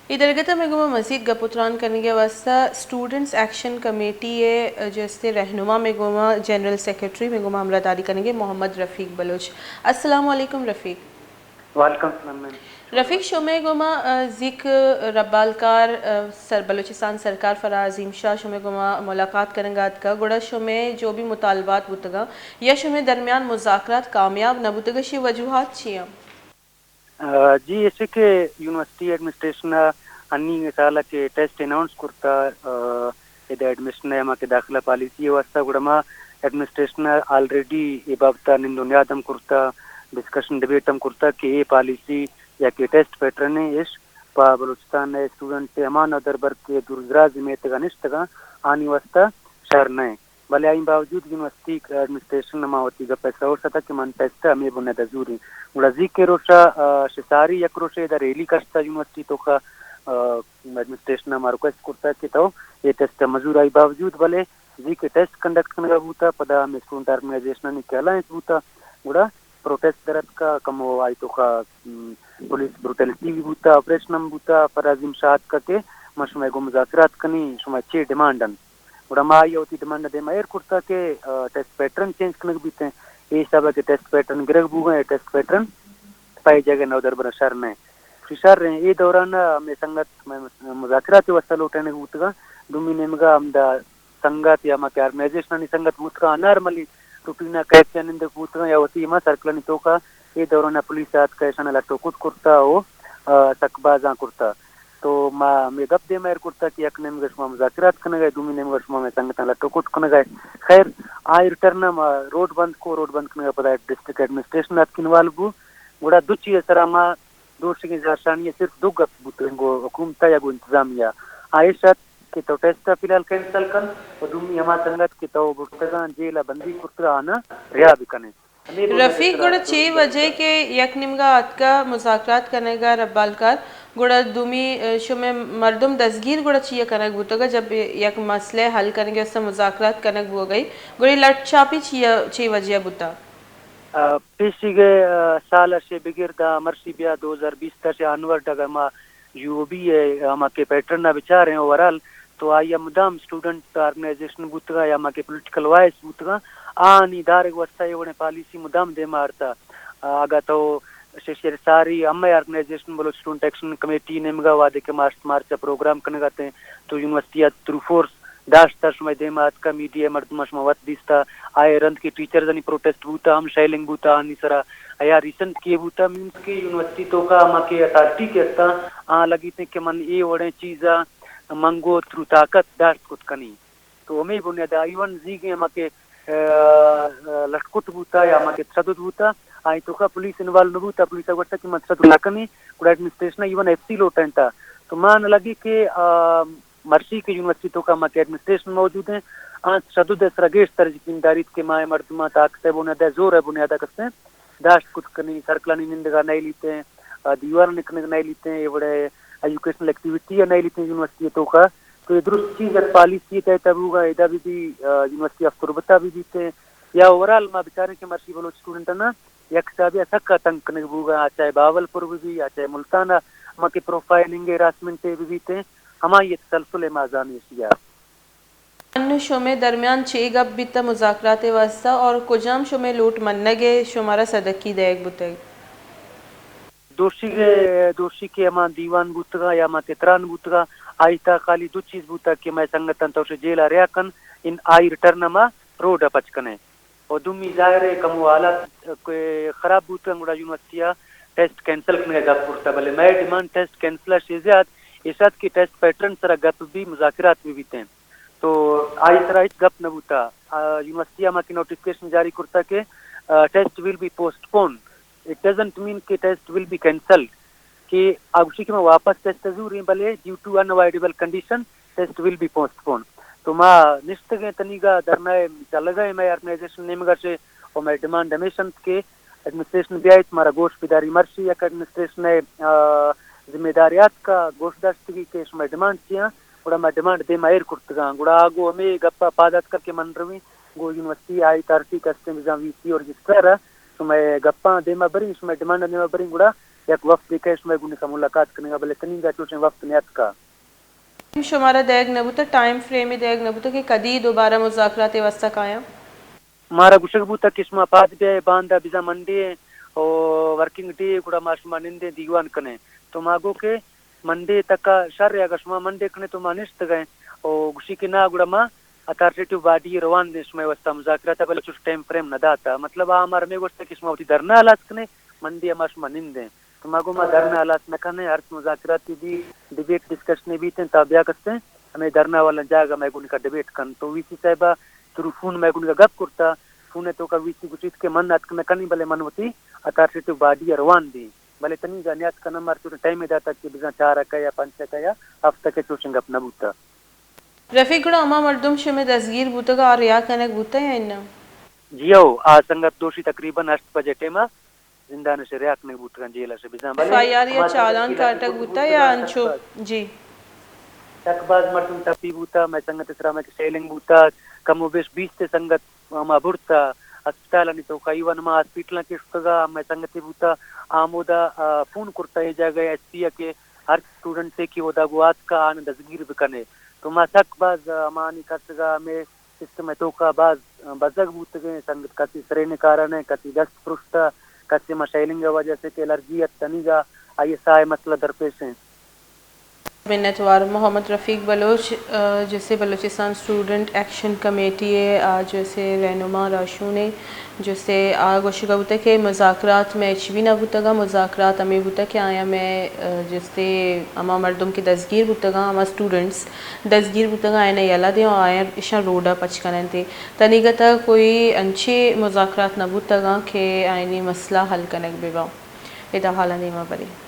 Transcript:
اے درگت ءَ مئے گوما مزید گپ ءُ تران کنگ ءِ واستہ اسٹوڈنٹس ایکشن کمیٹی ءِ جستیں رہنما مئے گوما جنرل سیکرٹری مئے گوما ہمراہ داری کنگ ءَ محمد رفیق بلوچ۔ السلام علیکم رفیق۔ وعلیکم السلام میم۔ رفیق، شمئے گوما، آ، زیک ربالکار، آ، سر، بلوچستان سرکار فرح عظیم شاہ شمئے گوما ملاقات کنگ ءَ اتکگ، گڑا شمئے جو بھی مطالبات بوتگاں یا شمئے درمیان مذاکرات کامیاب نہ بوتگ، اشی وجوہات چی آں؟ آ، جی، ایشی کہ یونیورسٹی ایڈمنسٹریشن ءَ انی سال ءَ کہ ٹیسٹ اناؤنس کرتا، آ، ادا ایڈمیشن ءِ ہما کہ داخلہ پالیسی ءِ واستہ، گڑا ما ایڈمنسٹریشن ءَ آلریڈی اے بابت ءَ نند ءُ نیاد ہم کرتا، ڈسکشن ڈبیٹ ہم کرتا کہ اے پالیسی یا کہ ٹیسٹ پیٹرن اِش پہ بلوچستان ءِ اسٹوڈنٹ ءِ ہما نودربر کہ دور دراز ءِ میتگ ءَ نشتگ آں، آنی واستہ شر نہ اِنت۔ بلے آئی باوجود یونیورسٹی ایڈمنسٹریشن ءَ ما وتی گپ ءَ سوچ اتگ کہ من ٹیسٹ ءَ ہمے بنیاد ءَ زوریں۔ گڑا زیکیں روش ءَ، آ، شہ ساری یک روشے ادا ریلی کشتا یونیورسٹی توکا، آ، ایڈمنسٹریشن ءَ ما ریکویسٹ کرتا کہ تو اے ٹیسٹ ءَ مزور۔ آئی باوجود بلے زیکیں ٹیسٹ کنڈکٹ کنگا بوتا، پدا ہمے اسٹوڈنٹ آرگنائزیشنانی کہ الائنس بوتا، گڑا پروٹیسٹ در اتکا، کمو آئی توکا، م، پولیس بروٹیلٹی بھی بوتا، آپریشن ہم بوتا، فرح عظیم شاہ اتکا کہ ما شمئے گوں مذاکرات کنیں، شمئے چے ڈیمانڈ انت؟ گڑا ما آئی ءَ وتی ڈیمانڈ ءَ دیما ایر کرتا کہ، uh, test pattern change king بیتیں، اے حساب ءَ کہ ٹیسٹ پیٹرن گرگ بوگا، اے ٹیسٹ پیٹرن پہ اے جاگہ نودربراں شر نہ اِنت۔ شر اِنت۔ اے دوران ءَ ہمے سنگت مئے مذاکرات ءِ واستہ لوٹائینگ بوتگاں، دومی نیمگا ہمدا سنگت یا ہما کہ آرگنائزیشنانی سنگت بوتگاں، نارملی روٹین ءَ کیچ ءَ نندگ بوتگاں یا وتی ہما سرکلانی توکا اے دوران ءَ پولیس ءَ اتکا، ایشاں لٹ ءُ کٹ کرتا ءُ، آ، سک بازاں کرتا۔ تو ما ہمے گپ دیما ایر کرتا کہ یک نیمگا شما مذاکرات کنگا، دومی نیمگا شما ہمے سنگتاں لٹ ءُ کٹ کنگا۔ خیر، آئی ریٹرن ءَ ما روڈ بند کو، روڈ بند کنگا پدا ڈسٹرکٹ ایڈمنسٹریشن اتک انوالو بو۔ گڑا دو چیز ءِ سرا ما دوشیگیں زہرشانی ءَ صرف دو گپ بوتگاں گوں حکومت ءَ یا گوں انتظامیہ ءَ۔ آ ایش ات کہ تو ٹیسٹ ءَ فی الحال کینسل کن ءُ دومی ہما سنگت کہ تو برتگاں جیل ءَ بندیگ کرتگاں آناں رہا بکنیں۔ ہمے بندیگ ءِ رفیق، سرا گڑا چے وجہ کہ یک نیمگا آتکا مذاکرات کنگا ربالکار، گڑا دومی، ءَ، شمئے مردم دزگیر گڑا چیا کنگ بوتگا جب یک مسئلہ حل کنگے واستہ مذاکرات کنگ بوگئی، گڑا اے لٹ چاپی چیا، چے وجہ بوتا؟ آ، پیشیگے، آ، سال ءَ شے بگر داں مرشی بیا دو ہزار بیست ءَ شے آنورڈ اگاں ما یو او بی ءِ ہما کہ پیٹرن ءَ بچاریں اوورآل تو آئی ءَ مدام اسٹوڈنٹ آرگنائزیشن بوتگاں یا ہما کہ پولیٹیکل وائس بوتگاں، آنی دارگ واستہ اے وڑیں پالیسی مدام دیما آرتا۔ آ، اگاں تو شش ساری ہمے آرگنائزیشن بلوچ اسٹوڈنٹ ایکشن کمیٹی نیمگا وہدے کہ مارچ، مارچ ءَ پروگرام کنگا اتیں تو یونیورسٹی ءَ تھرو فورس داشت ءَ شمئے دیما اتکا، میڈیا ءِ مردماں شما وت دیستا، آئے رند کہ ٹیچرزانی پروٹیسٹ بوتا، ہم شیلنگ بوتا، آنی سرا یا ریسنٹ کہ بوتا، مینز کہ یونیورسٹی توکا ہما کہ اتھارٹی کہ استا، آ لگیتیں کہ من اے وڑیں چیزا منگو تھرو طاقت داشت کت کنی۔ تو ہمے بنیادا ایون زیگیں ہما کہ، آ، آ، لٹکٹ بوتا یا ہما کہ تشدد بوتا، آئی توکا پولیس انوالو نہ بوتا، پولیس ءَ گوشتا کہ من تشدد نہ کنی، گڑا ایڈمنسٹریشن ءَ ایون ایف سی لوٹائینتا۔ تو مان لگی کہ، آ، مرشی کہ یونیورسٹی توکا ہما کہ ایڈمنسٹریشن موجود ہیں، آ تشدد ءِ سرا گیشتر یقین داریت کہ ما اے مردماں طاقت ءِ بنیادا، زور ءِ بنیادا کسیں داشت کت کنیں، سرکلانی نندگا نئیلیتیں، آ، دیوان نکنگ نئیلیتیں، اے وڑے ایجوکیشنل ایکٹیویٹی ءَ نئیلیتیں یونیورسٹی ءِ توکا۔ تو اے درست چیز یک پالیسی ءِ تحت ءَ بوگا، ادا بہ بی، آ، یونیورسٹی آف تربت ءَ بہ بیتیں یا اوورآل ما بچاریں کہ مرشی بلوچ اسٹوڈنٹاں یک حسابے ءَ سکا تنگ کنگ بوگا، آ چاہے بہاولپور بہ بی یا چاہے ملتان ءَ ہما کہ پروفائلنگ ءُ ہراسمنٹ ءَ بہ بیتیں، ہمائی ءِ تسلسل ءَ ما زانیں اشی ءَ۔ انوں شمئے درمیان چے گپ بیتہ مذاکرات ءِ واستہ اور کجام شمئے لوٹ منگ ءَ شمارا سدکی دئیگ بوتگ؟ دوشیگ ءَ، دوشی کہ ہما دیوان بوتگاں یا ہما کہ تران بوتگاں، آئی تہا خالی دو چیز بوتگ کہ مئے سنگتاں تو شہ جیل ءَ رہا کن، ان آئی ریٹرن ءَ ما روڈ ءَ پچ کنیں۔ و دومی ظاہر ہے کمو حالات کہ خراب بوتگاں گڑا یونیورسٹی ءَ ٹیسٹ کینسل کنگ ءِ گپ کرتا، بلے مئے ڈیمانڈ ٹیسٹ کینسل ءَ شے زیات ایش ات کہ ٹیسٹ پیٹرن سرا گپ بی، مذاکرات بہ بیتیں۔ تو آئی سرا ہچ گپ نہ بوتا۔ آ، یونیورسٹی ءَ ہما کہ نوٹیفکیشن جاری کرتا کہ، uh, test will be postpone, it doesn't mean کہ ٹیسٹ ول بی کینسلڈ، کہ آ گوشی کہ ما واپس ٹیسٹ ءَ زوریں، بلے due to unavoidable condition test will be postpone. تو ما نشتگیں تنیگا دھرنا ءَ چلگا ایں، مئے آرگنائزیشن نیمگا شے، و مئے ڈیمانڈ ہمیش انت کہ ایڈمنسٹریشن بیایت، مارا گوش بداری مرشی، یک ایڈمنسٹریشن ءِ، آ، ذمہ دار اتکا گوش داشتگی کہ شمئے ڈیمانڈ چی آں، گڑا ما ڈیمانڈ دیما ایر کرتگاں۔ گڑا آ گوں ہمے گپ ءَ پاد اتکگ کہ من رویں گوں یونیورسٹی ءِ اتھارٹی کستیں بزاں وی سی و رجسٹرار ءَ شمئے گپاں دیما بریں، شمئے ڈیمانڈاں دیما بریں، گڑا یک وفدے کئے شمئے گونی سرا ملاقات کنگا، بلے تنیگا چوشیں وفد نیاتکا۔ شمارا دیگ نہ بوتہ، ٹائم فریم دیگ نہ بوتہ کہ کدی دوبارہ مذاکرات واسطہ کایاں؟ مارا گوشگ بوتہ کہ شما پاد بیائے، باندا بزاں منڈے او ورکنگ ڈے، گڑا ما شما نندیں دیوان کنیں۔ تو ما گو کہ منڈے تکا شر، اگہ شما منڈے کنے تو ما نشتگیں۔ او گوشی کہ نا، گڑا ما اتھارٹیٹیو باڈی روان دیں شمئے واسطہ مذاکرات، بلے چوش ٹائم فریم نہ داتا۔ مطلب آ مار ہمے گوشتہ کہ شما وتی دھرنا ہلاس کنے، منڈے ما شما نندیں۔ تو ما گو ما دھرنا ہلاس نہ کنیں، ہرچ مذاکراتی بی، ڈیبیٹ ڈسکشنے بیتیں، تا بیا کستیں ہمے دھرنا والا جاگہ مئے گونی کا ڈیبیٹ کن۔ تو وی سی صاحبہ تھرو فون مئے گونی کا گپ کرتا، فون توکا وی سی گوشیت کہ من اتک نہ کنی، بلے من وتی اتھارٹیٹیو باڈی روان دیں۔ بلے تنیگا نیاتکا، نہ مار چوشیں ٹائمے داتا کہ بزاں چار ء کئے یا پنچ ء کئے یا ہفت ء کئے، چوشیں گپ نہ بوتہ۔ رفیق، گڑا ہما مردم شمے دزگیر بوتگ آ رہا کنگ بوتہ یا اناں؟ جی ہو، آ سنگت دوشی تقریباً ہشت بجے ٹائم ء زندان ء رہا کنگ بوتگاں، جیل ء بزاں۔ بلے ایف آئی آر یا ہما سنگت چالان کاٹگ بوتہ یا انچو؟ جی۔ سک باز مردم ٹپی بوتہ، مئے سنگت ء سرا مئے کہ شیلنگ بوتہ، کم و بیش بیست سنگت ہما برتہ، ہسپتالانی توکا، ایون ہما ہاسپٹلاں کہ شتگا، مئے سنگتے بوتہ، آ ہمودا، آ، فون کرتہ اے جاگہ ء ایس پی ء کہ ہر اسٹوڈنٹے کہ اودا گوں آتکہ آناں دزگیر بکنے۔ تو ما سک باز، آ، ہمانی کسگا ہمے سسٹم ء توکا باز، آ، بزگ بوتگیں، سنگت کسی سرین کارا نہ، کسی دست پرشتہ، کسی ما شیلنگ ء وجہ سے کہ الرجی ات تنیگا، آئی ء ساہ ء مسئلہ درپیش انت۔ منتوار۔ محمد رفیق بلوچ، آ، جسے بلوچستان اسٹوڈنٹ ایکشن کمیٹی ء آ جسے رہنما راہشونے، جسے آ گوشگا بوتہ کہ مذاکرات مئے ہچ بھی نہ بوتگاں، مذاکرات ہمے بوتہ کہ آیاں مئے، آ، جسے ہما مردم کہ دزگیر بوتگاں، ہما اسٹوڈنٹس دزگیر بوتگاں، آیاں یلہ دیں و آیاں اشاں روڈا پچ کننتے۔ تنیگتا کوئی انچیں مذاکرات نہ بوتگاں کہ آیانی مسئلہ حل کنگ بباں۔ ادا حالاں دیما بریں۔